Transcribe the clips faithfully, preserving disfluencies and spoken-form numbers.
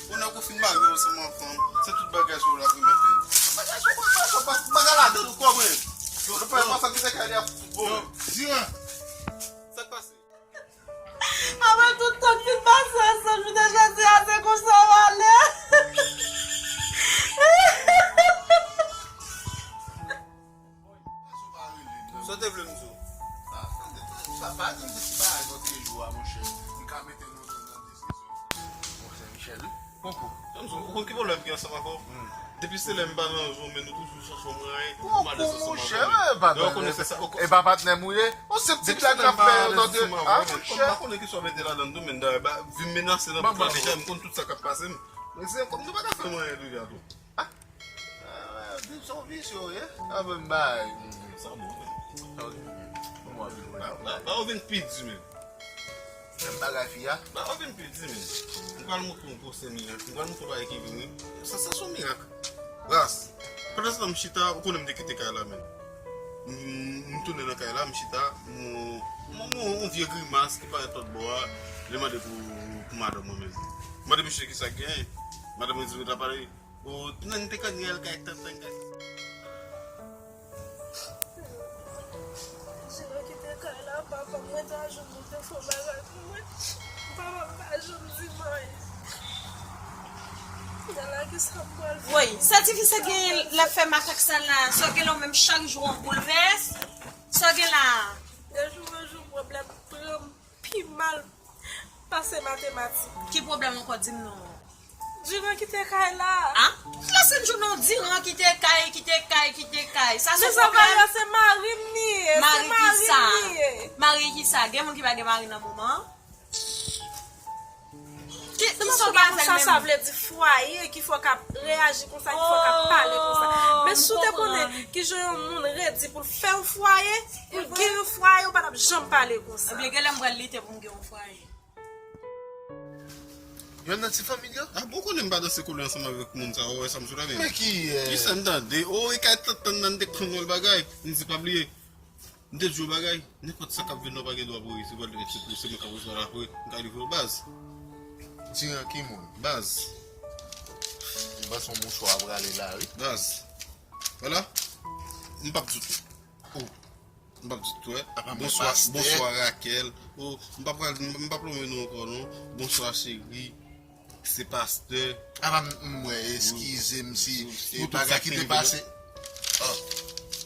Ou nan kou fin mari ansanm ak fanm, se tout bagay sa w la pou mete. Bagay sa w pa, pa, pa, pa, bagay la dan nou kò mwen. Yo, nou pa, yo, pa fè ki se kay li ap foutbòl. Yo, Ziran. Sa k pase? Apre tout tan ki pase ansanm, jounen jodi a, se konsa w ale. Sa w te vle m di w? Ah, pa, pa di m de ti bagay sa w te jwe a, monchè. M ka mete nou nan, nan diskisyon. Monchè Michel, wi. Koko. Ou konn ki pwoblèm ki ansanm avè w? Hmm. Depi se lè m pa nan zòn, men nou toujou chèche yon mwayen pou m alèz ansanm avè w. Koko, monchè, e pa patnè m ou ye. Yon senp ti blag n ap fè yo tande. Ah, monchè. M pa konnen ki sa w mete ladan tou, men dayè, ba, vin menase nan bout la deja, m konn tout sa k ap pase m. Men se kòm nou pa ka fè mwayen deja tou. Ah, di m se yon visye w ye. Ah, men bay. Sa bon, men. Sa w di, men. Bon, mwen vin. Ba, ba, ba, ou vin pi di, men. Menm bagay fi a. Ba, ou vin pi di, men. M pral montre w konsèy mirak. M pral montre w bagay ki vini. Sa, sa se yon mirak. Ras. Pandan se tan, m chita, ou konnen m te kite kay la, men. M, m tounen nan kay la, m chita, m, m, m, yon vye grimas ki parèt lòt bò a, li mande pou, pou madanm mwen menm. M mande misye ki sa k genyen. Madanm mwen di, "Mwen ta pale." Ou nan te konn yè l kay tantan kay. Jina kite kay la, papa m rete a jwenn nou te fè bagay pou mwen. Papa m pa janm di m anyen. Kounye a la, kisa m pral fè? Woy, sa ti fi sa gen l ap fè makak sa la? Sa w gen la, ou menm chak jou w boulvès. Sa w gen la? De jou an jou, pwoblèm pran m pi mal pase matematik. Ki pwoblèm ankò, di m non? Diran kite kay la. Ah? Tout la senn jounen w Diran kite kay, kite kay, kite kay. Sa se pwoblèm? Mezanmi, se mari m li ye. Mari kisa? Mari kisa? Gen moun ki pa gen mari nan moman an? Ki, ki sa w pa fè l menm? Sa, sa vle di fwaye ki fè w ka reyaji konsa, ki fè w ka pale konsa. Oh, men si w te konnen ki jan yon moun redi pou l fè yon fwaye, pou l gen yon fwaye, ou pa t ap janm pale konsa. Ebyen, gen lè m pral lite pou m gen yon fwaye. Yonn nan ti fanmi l yo? Ah, bon, konnen m pa danse koulè ansanm avèk moun sa, ou wè sa m sou la, men. Men kiyès? Ki sa n tande? Oh, e kay tantan nan te konn yon bagay. M di pa bliye. M te di w bagay, nenpòt sa k ap vin nan pa gen dwa pou reyisi, pou se mwen k ap resevwa l apre, m ka livre w baz. Diran ki moun? Baz. M panse yon mouchwa ap rale la, wi. Baz. Vwala. M p ap di w tou. Oh. M p ap di w tou, eh. Apa mwen pastè? Bonswa, bonswa Raquel. Oh, m p ap pral, m p ap lonmen non ankò non. Bonswa cheri. Se pastè. Apa m, m wè, eskize m si pou tout bagay ki te pase. Oh.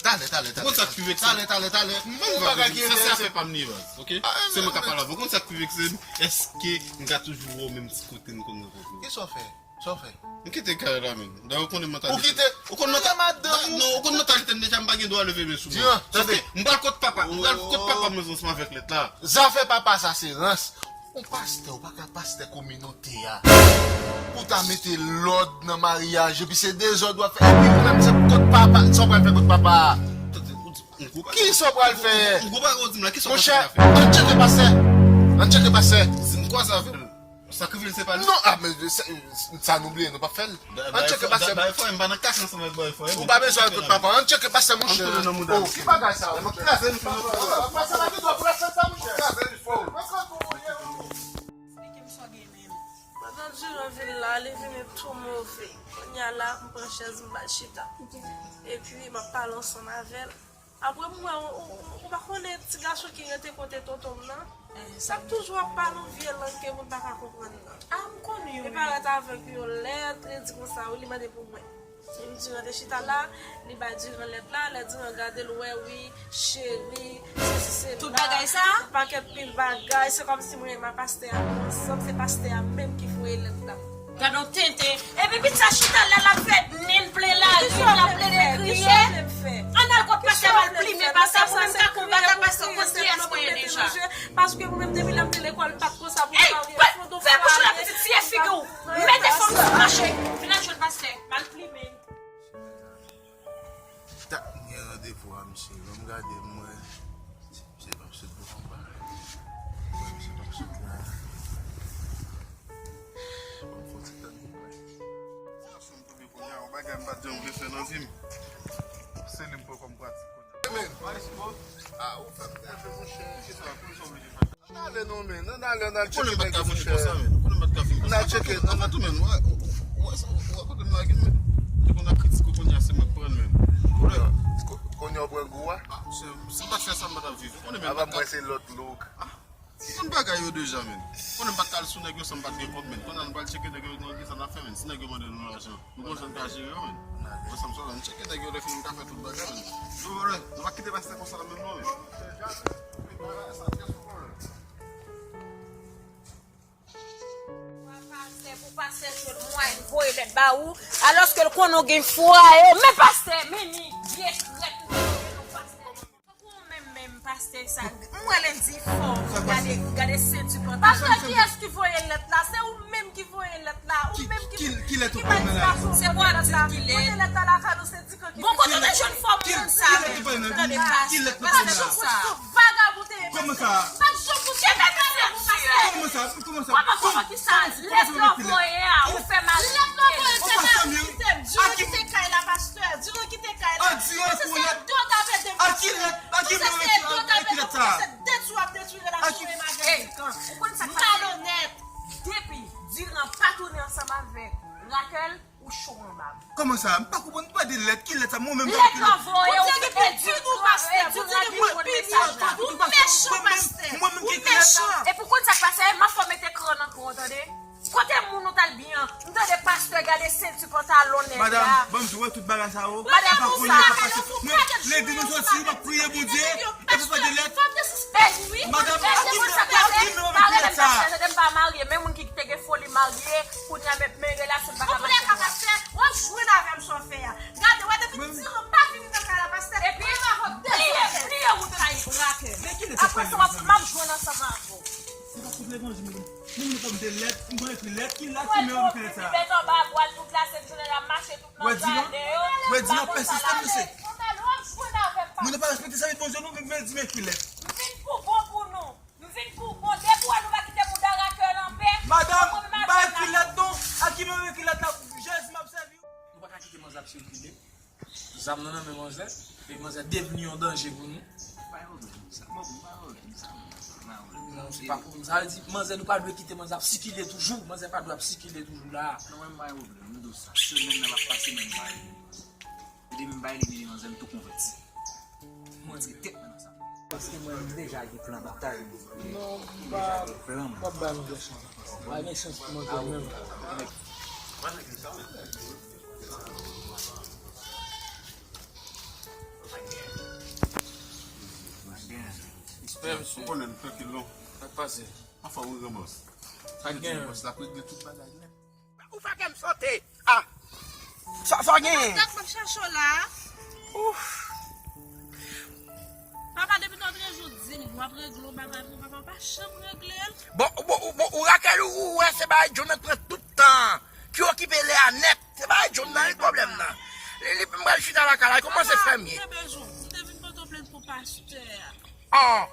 Talè, talè, talè. Ou konn sa k pi vekse m? Talè, talè, talè. M konn bagay ki enterese m. Sa se afè pa m li ye, baz, oke? Se mwen k ap pale avè w. Ou konn sa k pi vekse m? Èske m ka toujou wè w menm ti kote n konn rankontre? Kisa w fè? Sa w fè? M kite kay la, men. Dayè, ou konnen mantalite. Ou kite? Ou konn mantalite m? Non, ou konn mantalite m deja, m pa gen dwa leve men sou moun. Diran, tande. M pral kot papa. M pral kot papa m ansanm avèk lèt la. Zafè papa sa se rans. Yon pastè, ou pa ka pastè kominote a. Ou ta mete lòd nan maryaj, epi se dezòd w ap fè. Epi ou menm se kot papa, sa w pral fè kot papa a? Tande, ou di, m gwo bagay. Kisa w pral fè? M gwo bagay ou di m la, kisa w pral fè? Monchè, ann tcheke pastè. Ann tcheke pastè. Si m kwaze avè l, sa k rive l se pa li? Non, ah, men sa, sa nou bliye, nou p ap fè l. Ann tcheke pastè. Bay fwa, m pa nan kach ansanm avèk bay fwa. Ou pa bezwen al kot papa. Ann tcheke pastè, monchè. Ann tounen nan mouda. Oh, ki bagay sa, monchè? Pastè la ki dwa pou l ap fè sa, monchè. Eksplike m sa w gen menm. Pandan Diran vin la, li vini tou move. Kounye a la, m pran chèz, m ba l chita. Epi, m ap pale ansanm avè l. Apre, m wè, ou, ou, ou pa konnen ti gason ki rete kote tonton m nan? L ap toujou ap pale yon vye lang ke moun pa ka konprann nan. Ah, m konnen wi. Li parèt avèk yon lèt, li di konsa, wi, li mande pou mwen. M di, "Diran te chita la," li bay Diran lèt la, lè Diran gade l, wè, wi, cheri, sesi, sela. Tout bagay sa? Yon pakèt pil bagay, se kòmsi mwen e ma pastè a nou ansanm, se pastè a menm ki voye lèt la. Gad on tenten. Epi pitit sa chita la, l ap fè nen l plen lari, l ap plede kriye. Ann al kot pastè, m al plimen pastè, pou mwen m ka konbat ak pastè, ou konn kiyès mwen ye deja. Paske mwen menm depi lè m te lekòl, m pa t konsa pou m marye. Fè bouch ou la pitit, siye figi w. Mete fòm sou mache. Vin al jwenn pastè, m al plimen. Dat m gen randevou a misye, ban m gade m wè si misye p ap sot bò anba. M wè misye p ap sot la. Ban m fè yon ti tann pou m wè. Gason m tonbe kounye a, yon bagay m pa t janm vle fè nan vi m. Se li m pran kòm pratik kounye a. Amen. Maestro. Ah, ou fè m nève, monchè. Kisa w ap fè, sa w vle di? Ann ale non, men. Ann ale, ann al tcheke nèg yo, monchè. Ou konnen m pa t ka vin konsa, men. Ou konnen m pa t ka vin konsa. Al tcheke nan, nan tou, men. Wè, wè, wè, wè, kote m lage, men. Depi w nan kritike, kounye a se mwen k pran, men. Kounye a, ko-, kounye a w pran gou a? Ah, se, si m pa t fè sa, m pa t ap viv. Konnen, men, m pa t mwen, se lòt look. Ah, m konn bagay yo deja, men. Konnen, m pa t al sou nèg yo san m pa t gen kòb, men. Kounye a, nou pral tcheke nèg yo, nou gen sa n ap fè, men. Si nèg yo mande nou lajan, nou konn jan n ka jere yo, men. Wè sa m sot la, n tcheke nèg yo, lè fini, n ka fè tout bagay, men. Nou, nou pa kite pastè konsa la, menm, non, men. Pastè, pou pastè jwenn mwayen voye lèt ba ou, alòske l konnen w gen fwaye. Men pastè, men ni vye trèt ou te voye non pastè. Ou menm, menm pastè sa, m wè lendi fò, gade, gade senti pantalon. Pastè, kiyès ki voye lèt la? Se ou menm ki voye lèt la, ou menm ki, ki, ki lèt ou voye la? Se pou ap di ki lèt. Kote lèt la lakay nou, se di Bon, kote w te jwenn fòm moun sa menm? Tande pastè, pastè sa. Vagabon te ye pastè. Kòman sa? Kòman sa? Kòman sa? Kòman sa? Kòman, kòman ki sa? Lèt lè w voye a, ou fè mal kite l. Lèt lè w voye te mal kite l. Diran kite kay la, pastè. Diran kite kay la. Diran kite kay la. Pastè, se do w t ap ede m, pastè. Pastè, se do w t ap ede m, pastè, se detwi w ap detwi relasyon m avèk Diran. Ou konn sa k pase? Malonèt. Depi Diran pa tounen ansanm avèk Raquel, ou cho anba m. Kòman sa? M pa konprann, m pa de lèt. Ki lèt sa? Mwen menm lèt la voye. Bondye ki te di nou, pastè, Bondye ki te pini nou. Ou mechan, pastè. Ou mechan. Epi w konn sa k pase? M ap fè w mete kran nan kò w, tande. Kote moun ou t al byen an? M tande pastè gade senti pantalon nèg la. Madanm, ban m di w, tout bagay sa yo. Madanm, ou pa konnen sa k ap pase. Lendi nou soti, nou p ap priye Bondye, epi pa de lèt. Madanm, a ki men w avèk lèt sa? Tande, m pa marye, men moun ki te gen foli marye, kounye a men, men relasyon pa ka mache. Antoulèka, pastè, w ap jwenn avè m sa w fè a. Gade, wè depi Diran pa vini nan kay la, pastè, epi pliye, pliye wout kay Raquel. Apre sa, w ap, m ap jwenn ansanm avè w. Se pa kout levanjil, moun, moun fè m de lèt, m konn ekri lèt, ki lèt, ki men w avèk lèt sa? Li met anba bwa l tout la sent jounen, l ap mache tout nan jaden yo. Wè, Diran, wè, Diran pèsiste, mesye. Moun yo pa respekte sèvitè Bondye, nou, men di men ki lèt. M vin pou bon pou nou. M vin pou bon, depi w wè nou pa kite bouda Raquel anpè. Madanm, m pa ekri lèt non. A ki men w ekri lèt la? Jezi m ap sèvi. Nou pa ka kite manzè ap sikile. Zam nan nan men manzè, e manzè devni yon danje pou nou. Pa yon pwoblèm, sa, bon, pa yon pwoblèm, sa, pa yon pwoblèm. Non, se pa pwoblèm. Sa vle di, manzè, nou pa dwe kite manzè ap sikile toujou. Manzè pa dwe ap sikile toujou la. Non, mwen, m pa yon pwoblèm, m di w sa. Semèn nan p ap pase, men m pa yon pwoblèm. Depi m bay li, li manzè, m tou konvèti. M rantre tèt mwen nan sa. Paske mwen, m deja gen plan batay mwen. Non, m pa, m pa bay manzè chans. Pa gen chans pou manzè menm. Respè, mesye. Ou konnen m trankil non. Sa k pase? Anfen, wi, gran bòs. Sa k gen? Bòs la regle tout bagay nèt. Ou fè kè m sote. Ah. Sa, sa w genyen? Tèt m ap chache w la. Ouf. Papa, depi nan trèz jou di m w ap regle yon bagay pou papa, w pa janm regle l. Bon, bon, bon, ou Raquel, ou, ou wè se bagay John nan pran tout tan ki okipe lè a nèt. Se bagay John nan, li pwoblèm nan. Li, li, m pral chita lakay la, li kòmanse fèmye. Papa, m te bezwen w. M te vin pote w plent pou pastè a. Oh.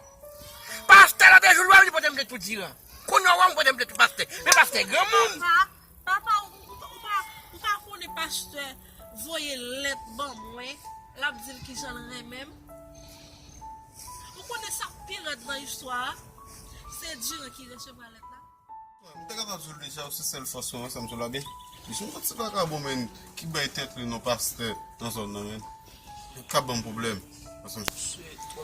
Pastè la te jou lwa, li pote m plent pou Diran. Kounye a, w pote m plent pou pastè. Men pastè granmoun. Papa, papa, ou, ou, ou pa, ou pa konnen pastè voye lèt ban mwen, l ap di l kijan l renmen m. Ou konnen sa k pi rèd nan istwa a? Se Diran ki resevwa lèt la. M te kapab di w deja, ou se sèl fòs mwen ansanm sou la, men li se yon ti vakabon, men, ki bay tèt li non pastè nan zòn nan, men. Li ka ban m pwoblèm.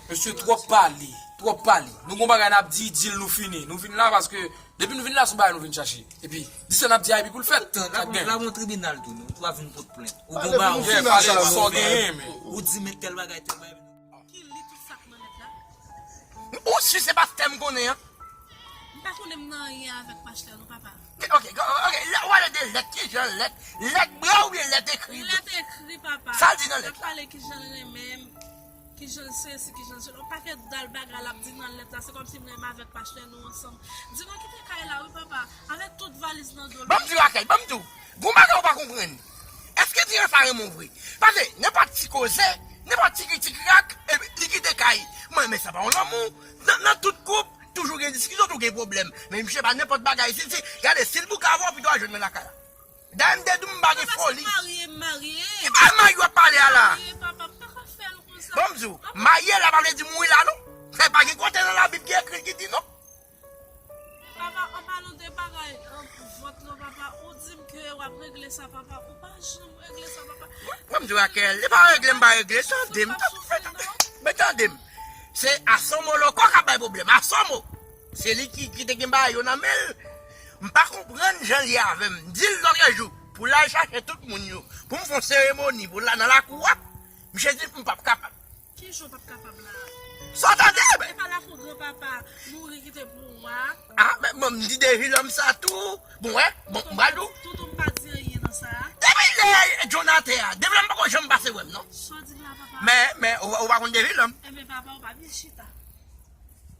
Mesye, twòp pale, twòp pale. Nou gon bagay n ap di, di l, nou fini. Nou vin la paske depi nou vin la, se yon bagay nou vin chache. Epi, di sa n ap di a, epi pou l fèt. Sa k gen? L ap yon tribinal tou, nou tou ap vin pot plent. Ou gon bagay, ou pale sa w genyen, men. Ou di men tèl bagay, tèl bagay. Ki li tout sa k nan lèt la? Ou si se pastè m konnen an? M pa konnen m nan anyen avèk pastè non, papa. Ok, ok, ok, lè w pale de lèt, ki jan lèt? Lèt bra oubyen lèt ekri? Lèt ekri, papa. Sa l di nan lèt la? L ap pale ki jan l renmen m, ki jan l sesi, ki jan l sela. Yon pakèt dal bagay l ap di nan lèt la. Se kòmsi m renmen avèk pastè nou ansanm. Diran kite kay la, wi, papa. Avèk tout valiz nan do l. Ban m di w, Raquel, ban m di w. Gon bagay ou pa konprann. Èske Diran sa renmen w vre? Paske nenpòt ti koze, nenpòt ti kri ti krak, epi li kite kay. Mwen, men sa pa yon lanmou. Nan, nan tout koup, toujou gen diskisyon, toujou gen pwoblèm. Men misye pa nenpòt bagay. Si, si, gade, si l bouke avè w, pito w al jwenn mwen lakay la. Dayè m te di w m pa gen foli. Papa, se marye m marye. E pa marye w ap pale a la. Marye, papa, m pa ka fè l konsa. Ban m di w, marye la pa vle di mouri la, non. Fè pa gen kote nan Labib ki ekri ki di non. Papa, an palan de bagay, an, vòt la, Papa, ou di m ke w ap regle sa, papa. Ou pa janm regle sa, papa. Mwen, m di Raquel, li pa regle, m pa regle. Tande m, tande m, men tande m. Se Asomo Loko k ap bay pwoblèm. Asomo! Se li ki, ki te gen bagay yo nan men l. M pa konprann jan l ye avè m. M di l lòt jou, pou l al chache tout moun yo, pou m fè yon seremoni pou l la nan lakou a. Misye di m p ap kapab. Ki jan w p ap kapab la? Sa w tande? E pa lakou granpapa mouri kite pou ou a? Ah, men, men m di Devilòm sa tou. Bon, wè, bon, m pral di w. Tonton pa di anyen nan sa a. Depi lè John atè a, Devilòm poko janm pase wè m, non. Sa w di m la, papa? Men, men, ou, ou pa konn Devilòm? Enben, papa, ou pa byen chita.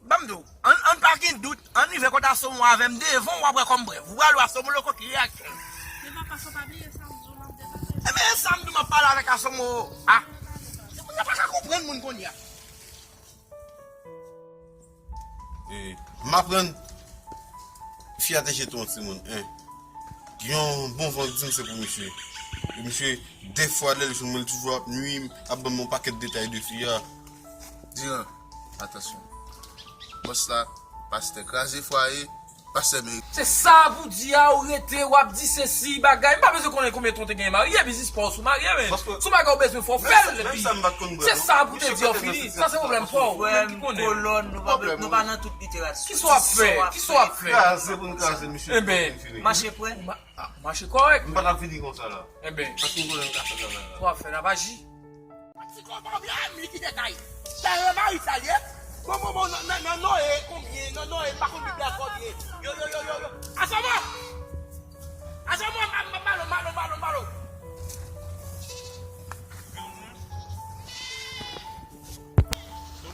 Ban m di w, ann, ann pa gen dout, ann rive kote Asomo avè m devan w ap wè kòm prèv. Ou pral wè Asomo Loko ki reyaksyon l. Men papa, fò w pa bliye sa m di w la, m te pale. Enben, sa m di w m ap pale avèk Asomo. Ah, se moun nan pa ka konprann moun kounye a. E, m aprann fi a te jete yon timoun, en. Yon bon van di m se pou misye. E misye, de fwa lè l jwenn mwen, l toujou ap nwi m, ap ban m yon pakèt detay de fi a. Diran, atansyon. Bòs la, pastè kraze fwaye, pastè meri. Se sa pou di a, ou rete, w ap di sesi, bagay. M pa bezwen konnen konbyen tan w te genyen marye, biznis pa w sou marye, men. Paske si w bagay ou bezwen fè, w fè l, epi se sa pou te di a, w fini. Sa se pwoblèm pa w, ou menm ki konnen. Kolòn, nou pa, nou pa nan tout literati. Kisa w ap fè? Kisa w ap fè? Kraze pou n kraze, misye. Enben, mache prè. Ah, mache kòrèk. M pa t ap vini konsa la. Enben. Paske m konnen m ka fè travay la. Sa w ap fè, n ap aji. Ti kòkòbyè, m li ki te kay. Tèren mari sa l ye. Bon, bon, bon, nan, nan, nan Noye, konbyen? Nan Noye, m pa konn Bib la twò byen. Yo, yo, yo, yo, yo. Asomo! Asomo, ma, ma, malo, malo, malo, malo.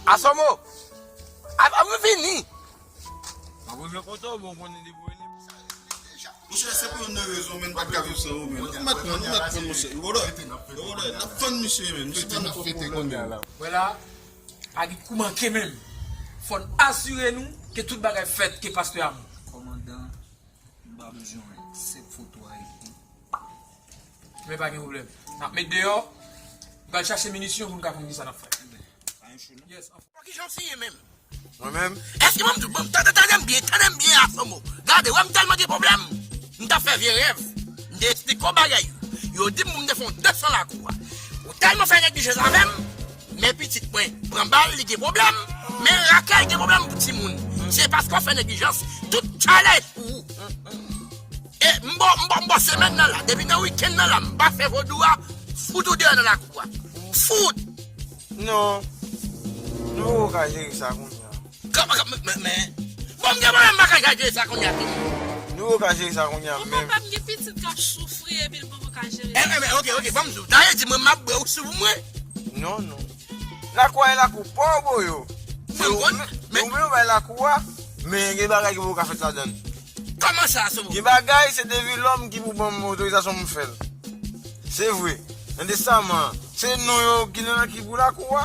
Asomo! A, a, m vini. Mwen kontan, bon, konnen depi w vini. Monchè, se pou youn nan rezon, men, m pa t ka viv san ou, men. Ou mèt pran, ou mèt pran, monchè. Ou wè, ou wè, n ap vann misye, men. Misye pa nan fete kounye a. Wè la, pa gen kou manke menm. Fò n asire nou ke tout bagay fèt, ke pastè a bon. Kòmandan, m pa bezwen wè sèt foto a epi. Men pa gen pwoblèm. N ap met deyò, m pral chache minisyon pou n ka konn kisa n ap fè. Yes, anfè. Bon, kijan w siye menm? Mwen menm? Èske mwen m di w, bon, tande, tande m byen, tande m byen, Asomo. Gade, wè m tèlman gen pwoblèm, m t ap fè vye rèv. M te esplike w bagay yo. Yo di m pou m te fè yon desan lakou a. Ou tèlman fè neglijans avè m, men pitit mwen pran bal, li gen pwoblèm, men Rakèl gen pwoblèm pou timoun. Se paske w fè neglijans, tout chalè pou ou. E m ba w, m ba w, m ba w semèn nan la, depi nan wikenn nan la, m pa fè vodou a, fout ou deyò nan lakou a. Fout! Non. Nou poko ka jere sa kounye a. Kòman, kòman, men, men. Bon, m gen pwoblèm, m pa ka jere sa kounye a tou. Nou poko ka jere sa kounye a menm. Papa m gen pitit k ap soufri epi l poko ka jere. Eh, eh, men, ok, ok, ban m di w. Dayè di mwen m ap bwè ou sou pou mwen. Non, non. Lakou a e lakou pa w, Boyo. Mwen konn, men ou menm ou bay lakou a, men gen bagay ki poko ka fèt ladan l. Kòman sa, Asomo? Gen bagay, se Devilòm ki pou ban m otorizasyon pou m fè l. Se vre. Nan testaman an, se non yo ki nan ki pou lakou a.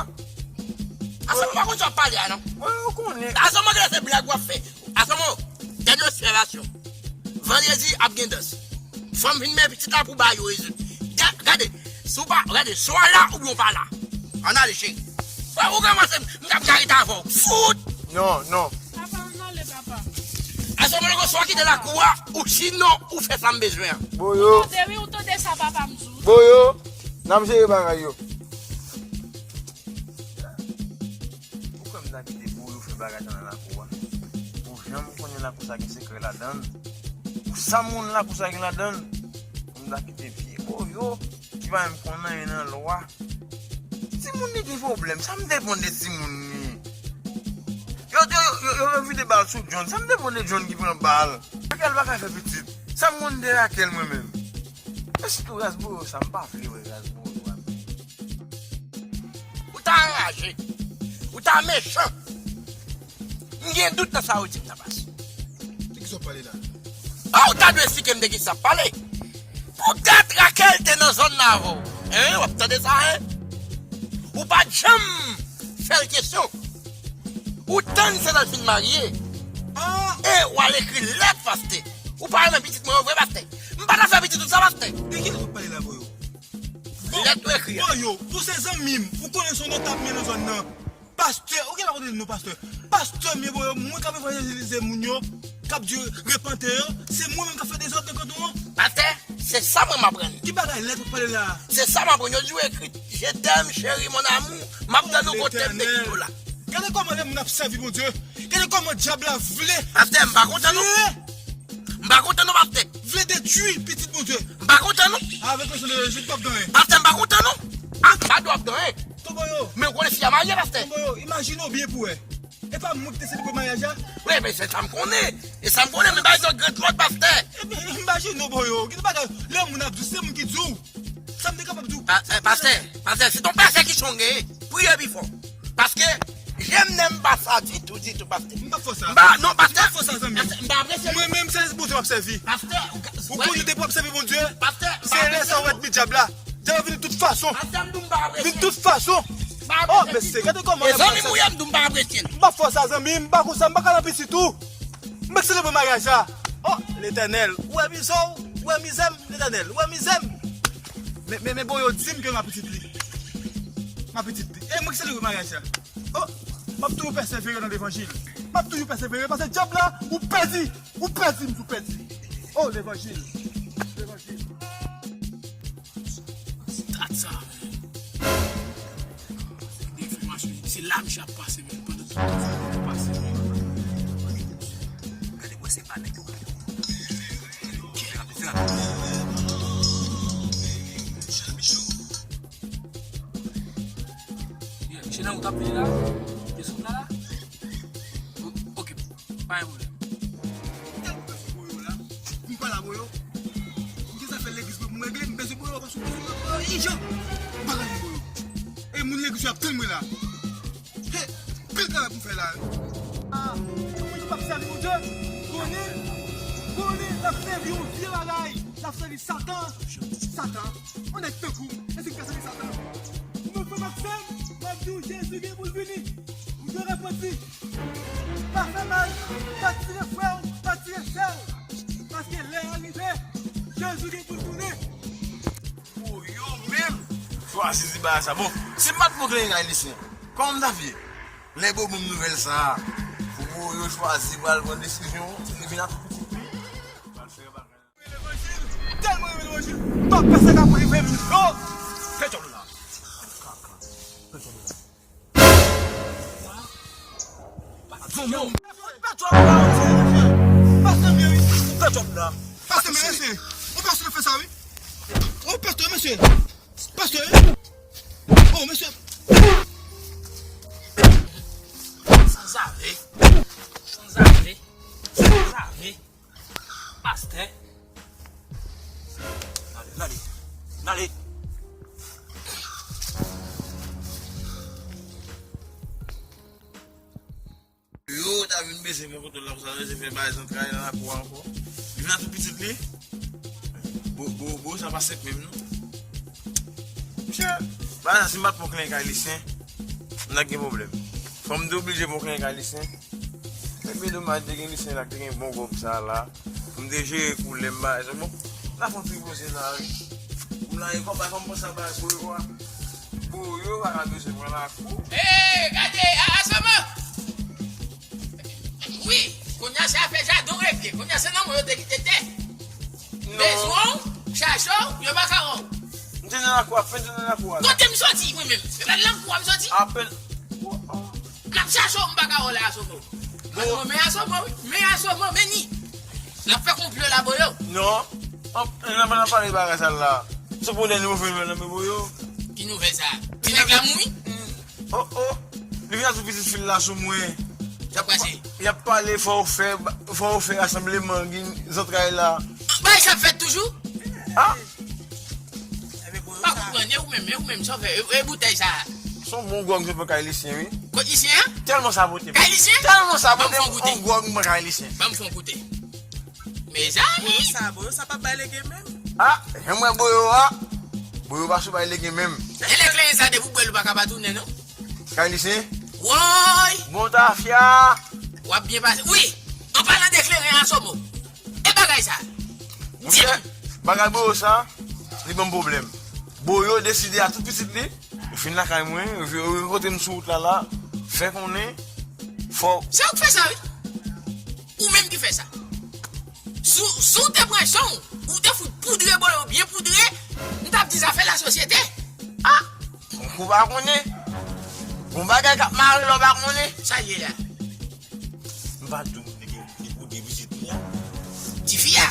Asomo, pa konn sa w ap pale a, non. Mwen, ou konnen. Asomo, gade se blag w ap fè. Asomo, dènye obsèvasyon. Vandredi ap gen dans. Fò m vin men pitit la pou ba yo rezoud. Ga-, gade, si w pa, gade, swa w la oubyen w pa la. Ann ale, cheri. Fò ou kòmanse, m k ap ka ret avè w. Fout! Non, non. Papa, ann ale, papa. Asomo, swa w kite lakou a, ou sinon, ou fè sa m bezwen an. Boyo. Ou tande, wi, ou tande sa papa m di w. Boyo, n ap jere bagay yo. Ou kwè m ta kite Boyo fè bagay sa nan lakou a? Ou janm konnen lakou sa gen sekrè ladan l. Ou sa m konnen lakou sa gen ladan l. Pou m ta kite vye Boyo ki pa menm konn anyen nan lwa. Timoun li gen pwoblèm, sa m depann de timoun li. Yo, yo, yo, yo, yo vide bal sou John, sa m depann de John ki pran bal. Rakèl pa ka fè pitit, sa m konn de Rakèl mwen menm. Men sitou ras Boyo sa, m pa vle wè ras Boyo a menm. Ou ta anraje. Ou ta mechan. M gen dout nan sa ou di m nan, pas. De kisa w pale la? Ah, ou ta dwe esplike m de kisa w pale. Pou dat Rakèl te nan zòn nan avè w. Hein, w ap tande sa, hein? Ou pa t janm fè l kesyon. Ou tann se lè l fin marye. Ah! E w al ekri lèt, pastè. Ou pa renmen pitit mwen yo vre, pastè. M pa ta fè pitit ou sa, pastè. De ki lèt w ap pale la, Boyo? Lèt ou ekri a. Boyo, ou se zanmi m. Ou konnen se yon notab m ye nan zòn nan. Pastè, ou genlè pa konn non pastè. Pastè m ye, Boyo, mwen k ap evanjelize moun yo. k ap di repante yo, se mwen menm k ap fè dezòd nan kanton an. Pastè, se sa mwen m aprann. Ki bagay lèt w ap pale la a? Se sa m aprann. Yo di w ekri, "Je t'aime, chéri, mon amour." M ap tann ou kote m te kite w la. Gade kòman lè moun ap sèvi Bondye. Gade kòman dyab la vle. Pastè, m pa kontan non. Vle. M pa kontan non, pastè. Vle detwi pitit Bondye. M pa kontan non. Avèk le sang de Jésus, m p ap gen anyen. Pastè, m pa kontan non. Ah, m pa dwe ap gen anyen. Tonbo yo. Men w konnen fi a marye, pastè. Tonbo yo, imajine w byen pou wè. E pa mwen ki te selebre maryaj la? Wi, men se sa m konnen. E sa m konnen, men bagay sa yo grandmòd, pastè. Ebyen, imajine w, bro, yo. Gen bagay, lè moun ap di w, se moun ki di w. Sa m te kapab di w? Pa-, eh, pastè, pastè, se ton pèsekisyon w genyen. Priye pi fò. Paske, je m n'aime pas ça ditou, ditou, pastè. M p ap fè sa. M pa, non, pastè. M p ap fè sa, zanmi. Pastè, m pa apresye. Mwen menm, se Bondye m ap sèvi. Pastè, ou ka, ou konnen depi w ap sèvi Bondye, pastè, m pa apresye. Se lè sa w wè dyab la. Dyab la vini tout fason. Pastè, m di w m pa apresye. Vini tout fason. M pa apresye ditou. Oh, mesye, gade kòman nèg sa. E zanmi m ou ye, m di w m pa apresye l. M p ap fè sa, zanmi m. M pa konn sa, m pa ka nan pitit ou. Mwen k selebre maryaj la. Oh, Letènèl, ou wè mizè w, ou wè mizè m, Letènèl, ou wè mizè m. Men, men, men, bro, yo di m ke m apitit li. M apitit li. E mwen k selebre maryaj la. Oh, m ap toujou pèsevere nan levanjil. M ap toujou pèsevere, paske dyab la, ou pèdi, ou pèdi, m di w pèdi. Oh, levanjil. Levanjil. Dat sa, men. Enfòmasyon, se la misye ap pase, men. Pandan tout tan sa ap pase, men. Gade, mwen se pa nèg yo. Kè ap fè. Yeah, misye nan wout ap vini la. Misye sot la la. O-, oke, pa gen pwoblèm. Tèlman bezwen bò yo la. M pa la bò yo. M gen zafè legliz pou m regle, m bezwen bò yo, paske m bezwen bò yo ijan. M pa ka jwenn bò yo. E moun legliz yo ap tann mwen la. He, pil travay pou m fè la. Ah, moun ki p ap sèvi Bondye, konnen, konnen l ap sèvi yon vye bagay. L ap sèvi Satan. Satan. Yon nèg tankou m, èske l ka sèvi Satan? Mon frè Maxime, m ap di w, Jezi gen pou l vini. Ou dwe repanti. Pa fè mal, pa tire frè w, pa tire sè w. Paske lè a rive, Jezi gen pou l tounen. Pou yo menm chwazi di bagay sa. Bon, si m pa t pran klenyen kay Lisyen, kòman m t ap ye? Lè yo ban m nouvèl sa a, pou yo chwazi pral pran desizyon, se vin ak pitit li. Pral fè bagay. Levanjil, tèlman renmen levanjil, m pa pèse ka pou li fè m yo. Fè djòb la. Fè djòb la. Fè djòb la, mesye. Fè djòb la. Pastè, mesye. Ou pastè, mesye. Ou pastè fè sa, wi. Ou pastè, mesye. Pastè. Oh, mesye. Sanzave. Sanzave. Sanzave. Pastè. N ale, n ale, n ale. Yo ta vin bese mwen kote l la pou sa, se fè bagay zantray nan lakou a ankò. Li vin ak tout pitit li. Bo, bo, bo, sa pa senp menm non. Mesye, bagay sa, si m pa t pran klenyen kay Lisyen, m t ap gen pwoblèm. Fò m te oblije pran klenyen kay Lisyen. Men byen domaj, te gen Lisyen la, te gen bon gòg sa la. Pou m te jere koulè m bagay sa. Bon, n ap fè yon ti poze la, wi. M la, e kòb la, fò m panse a bagay pou yo a. Pou yo pa ka bezwen pran lakou. Hey, gade, a, Asomo! Wi, kounye a se afè jaden w regle. Kounye a se nan mwen yo te kite tè. Non. Bezwen w, chache w, yo pa ka wè w. M te nan lakou, apen te nan lakou a la. Kote m soti, mwen menm? Se pa nan lakou a m soti? Apen. M ap chache w, m pa ka wè w la, Asomo. Bon. Asomo, men Asomo, wi. Men Asomo, men ni. N ap fè konplo la, Boyo. Non. An, n ap, n ap pale bagay sa la. Se pou lè nou fè nan men Boyo. Ki nouvèl sa? Ti nèg la mouri? Oh, oh. Li vin ak tout pitit fi l la sou mwen. Sa k pase? Y ap pale, fò w fè, fò w fè rasanbleman, gen zantray la. Bagay sa ap fèt toujou? Ah! Pa konprann, e ou menm, e ou menm, sa w fè, e, e boutèy sa a? Se yon bon gwòg m sot pran kay Lisyen, wi. Kot Lisyen an? Tèlman sa pote. Kay Lisyen? Tèlman sa pote, yon gwòg m pran kay Lisyen. Ban m fè yon goute. Mezanmi! Boyo sa, Boyo sa p ap bay legen menm. Ah, jan m wè Boyo a, Boyo pa sou bay legen menm. E lè kleren sa depi w bwè l ou pa ka pa tounen non. Kay Lisyen? Woy! Bon tafya! W ap byen pase. Wi! An palan de kleren, Asomo. E bagay sa? Monchè, bagay Boyo sa, li ban m pwoblèm. Boyo deside a tout pitit li, yo fin lakay mwen, yo, yo rankontre m sou wout la la, fè konnen, fò. Se ou k fè sa, wi. Ou menm ki fè sa. Si w, si w te pran chan w, ou te fout poudre Boyo, byen poudre, m t ap di zafè lasosyete. Ah! Ou pa konnen. Gon bagay k ap mare la w pa konnen. Sa l ye la? M pa di w li gen, li poudre pitit li a. Tifi a?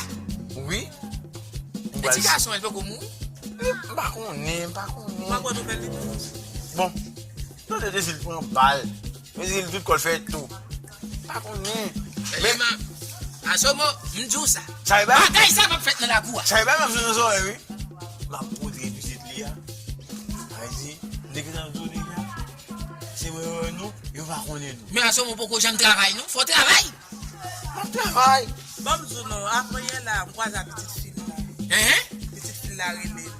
Wi. M E pral ti gason an, li poko mouri? M pa konnen, m pa konnen. Ou pa kwè nouvèl li tou? Bon, tande Dezil pran bal. Dezil tout kò l fè tou. M pa konnen. Men Sèlman, Asomo, m di w sa. Sa e ba- Bagay sa p ap fèt nan lakou a. Sa e ba m ap jwenn nan zòrèy, wi. M ap poudre pitit li a. Sa vle di, m te gentan di w deja. Se mwen yo wè nou, yo pa konnen nou. Men Asomo poko janm travay non. Fò w travay. M ap travay. Ban m di w non, avan yè la, m kwaze ak pitit fi l la. Enhen. Pitit fi l la rele m.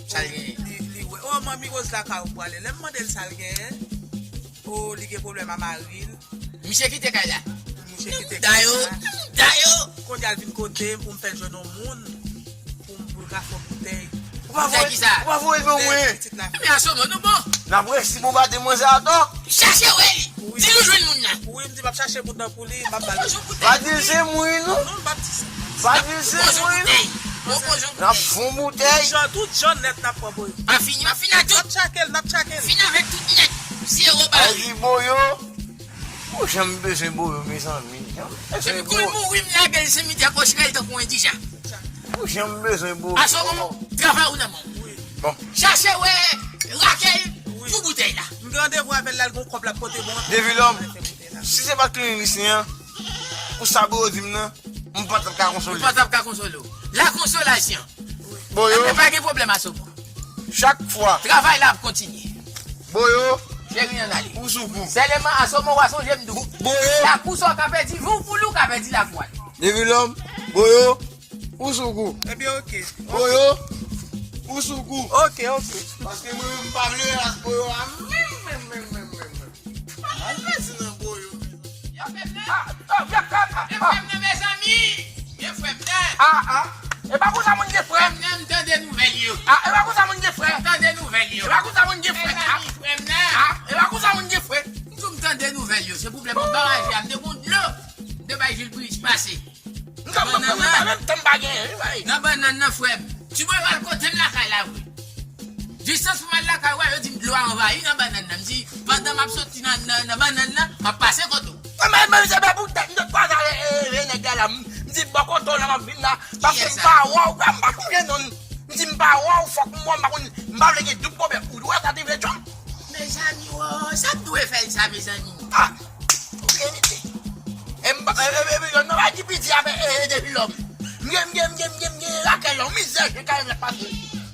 Sa l genyen? Li, li wè. Oh, manmi Rose lakay ou prale. Lè m mande l sa l genyen, oh, li gen pwoblèm a mari l. Misye kite kay la. Misye kite kay la. Dayo, dayo. Kounye a l vin kote m pou m fè l jwenn yon moun pou m, pou l ka fè yon boutèy. Ou pa voye, ou pa voye l ban mwen. Pitit la. Men Asomo, nou bon. N ap resi pou bate mwen sa atò. Chache wè li. Wi. Di nou jwenn moun nan. Wi, m di m ap chache moun nan pou li, m ap ba l. Pa di l se mwen non. Non, m p ap di sa. Pa di l se mwen non. N ap fon boutèy. Jan, tout jan nèt n ap pran Boyo. Pa fini, pa fini ak tout. N ap tchake l, n ap tchake l. Fini avèk tout nèt. Zewo ba li. Ay, Boyo. Ou janm bezwen Boyo, mezanmi. Janm bezwen Boyo. Depi kou l mouri, m lage l simitè Kòchirèl tankou endijan. Ou janm bezwen Boyo. Asomo, travay ou nan men w. Bon. Chache wè Rakèl pou boutèy la. M gen randevou avè l la, l gon kòb l ap pote bon. Devilòm, si se pa t klinisyen an, pou sa Boyo di m nan, m pa t ap ka konsole. Ou pa t ap ka konsole w. La konsolasyon. Boyo. Ebyen, pa gen pwoblèm, Asomo. Chak fwa. Travay la ap kontinye. Boyo. Cheri, ann ale. Ou sou kou. Sèlman, Asomo, w a sonje m di w. Boyo. Lakou sa w ka pèdi, vi w pou li, w ka pèdi lakou a. Devilòm, Boyo. Ou sou kou. Ebyen, oke. Boyo, ou sou kou. Oke, oke. Paske mwen menm m pa vle ras Boyo a menm, menm, menm, menm, menm, menm. Al resi nan Boyo. Yo, frè m nan. Ah, oh, frè m nan, mezanmi. Men frè m nan. Ah, ah. E pa konsa moun gen frè. Frè m nan, m tande nouvèl yo. Ah, e pa konsa moun gen frè. M tande nouvèl yo. E pa konsa moun gen frè. Mezanmi, frè m nan. Ah, e pa konsa moun gen frè. M di w m tande nouvèl yo. Se pwoblèm baraj la. M te gon dlo. M te bay Jil Bris pase. M ka pran pou mwen pa menm tan m pa genyen, wi, bay. Nan bannann nan, frè m. Ti bòy al kote m lakay la, vre. Distans pou m al lakay, wè, yo di m dlo a anvayi nan bannann nan. M di, pandan m ap soti nan, nan, nan bannann nan, m ap pase kote w. Mwen, mwen, mwen, se pa pou tèt, m te kwaze ale, e, e, nèg la, m, m di, bò kote w la, m ap vin la. Paske m pa wè w, m pa sonje non. M di, m pa wè w, fòk m wè w, m pa konn, m pa vle gen doub pwòblèm. Ou wè sa te vle djòb. Mezanmi, o, sa m dwe fè l sa, mezanmi. Ah! Ou gen lide. E m, e, e, e, e, non, pa di piti avè, e, e, Devilòm. M gen, m gen, m gen, m gen, m gen Rakèl la, mizè, je kay la pase.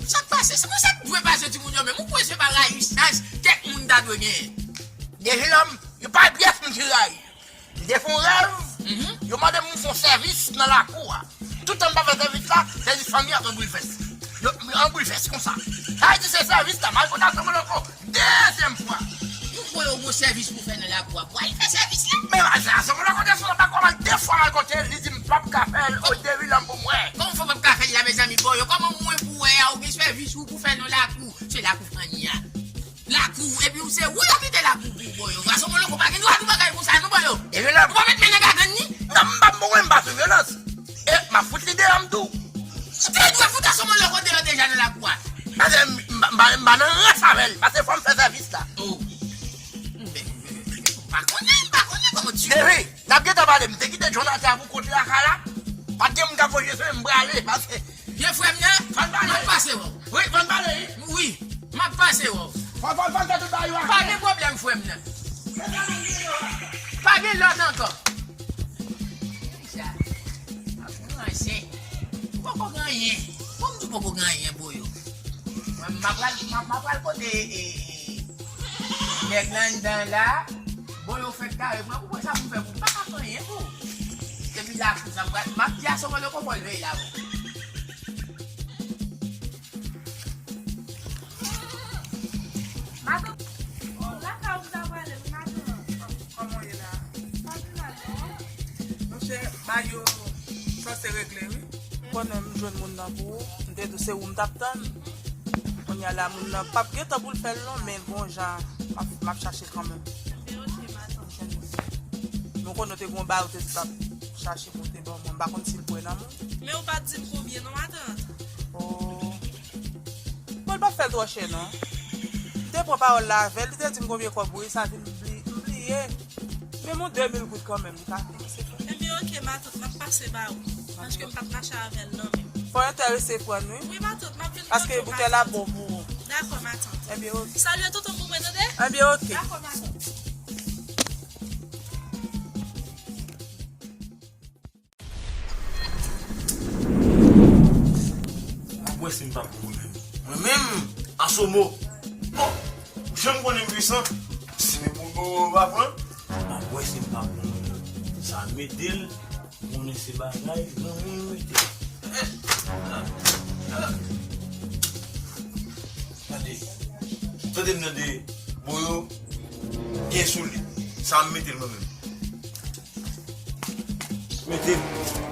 Sa k pase? Se konsa k dwe pase timoun yo menm. Ou kwè se pa rayisaj kèk moun ta dwe genyen? Devilòm, yo pa pyès moun ki rayi. M te fè yon rèv, yo mande m fè yon sèvis nan lakou a. Toutan m pa fè sèvis la, sèvis fanmi a t an boulvès. Yo, yo an boulvès konsa. Sa vle di se sèvis la, m al kote Asomo Loko dezyèm fwa. Ou kwè yo gon sèvis pou fè nan lakou a, pou al fè sèvis la? Men m al fè Asomo Loko dezyèm fwa, m al de fwa m al kote l, li di m p ap ka fè l, o Devilòm pou m wè. Kòman fò w p ap ka fè l la, mezanmi? Bon, yo, kòman mwen pou wè a, ou gen sèvis ou pou fè nan lakou? Se lakou fanmi a. Lakou, epi ou se ou yo kite lakou pou Boyo. Asomo Loko pa gen dwa di bagay konsa non, Boyo. E Vilòm. Ou pa met men nan gagann ni? Non, m pa, mwen, m pa sou vyolans. E, m ap fout li deyò, m tou. Ou te dwe fout Asomo Loko deyò deja nan lakou a. Paske m, m, m, m pa nan rans avè l. Paske fò m fè sèvis la. Oh. M pa konnen, m pa konnen kòman ti. Depi, n ap gentan pale, m te kite Jonathan pou kont li lakay la. Pa t gen moun k ap voye sou m prale, paske Byen, frè m nan, m ap pase wè w. Wi, fò n pale, wi. Wi, m ap pase wè w. Fò, fò, fò n fè tout bagay yo. Pa gen pwoblèm, frè m nan. Pa gen lòt ankò. Deja, ap ranse. Poko gen anyen. Kòm di poko gen anyen, Boyo. Mwen, m ap pral, m ap, m ap pral kote, e, e, e, nèg nan anndan la. Boyo fèk kare pran pou mwen, sa pou m fè pou m pa ka fè anyen pou. Depi lakou sa, m pral, m ap di Asomo Loko pou l veye la, bon. Madanm, oh, lakay ou m ta prale, wi, madanm. Kòman w ye la? Pa pi mal, non. Monchè, bagay yo sanse regle, wi. Konnen m jwenn moun nan pou ou, m te di w se ou m t ap tann. Kounye a la, moun nan p ap gen tan pou l fè l, non, men gon jan, m ap, m ap chache kanmenm. Enben, oke, madanm. M jwenn moun. Nou konnen w te gon bagay ou te di w t ap chache pou te ban mwen. M pa konn si l pran nan mwen. Men ou pa t di m konbyen non, matant. Oh. Bon, l pa t fè l twò chè non. M te pran pawòl la avè l, li te di m konbyen kòb wi, sa vin bli-, m bliye. Men m de mil goud kanmenm, li pa kòmanse fè. Ebyen, oke, matant, m ap pase ba ou. Paske m pa t mache avè l non, men. Fò enterese pran, wi. Wi, matant, m ap vin. Paske boutèy la bon pou ou. Dakò, matant. Ebyen, oke. Salye tonton pou mwen, tande? Ebyen, oke. Dakò, matant. M ap wè si m p ap bon mwen menm. Mwen menm, Asomo. Bon, jan m konnen m pwisan, si m pou bon pa pran, m ap wè si m p ap bon mwen menm. Sa mete l, konnen se bagay granmoun mete. Tande, tande m tande, Boyo, byen sou li. Sa m mete l mwen menm. Mete l.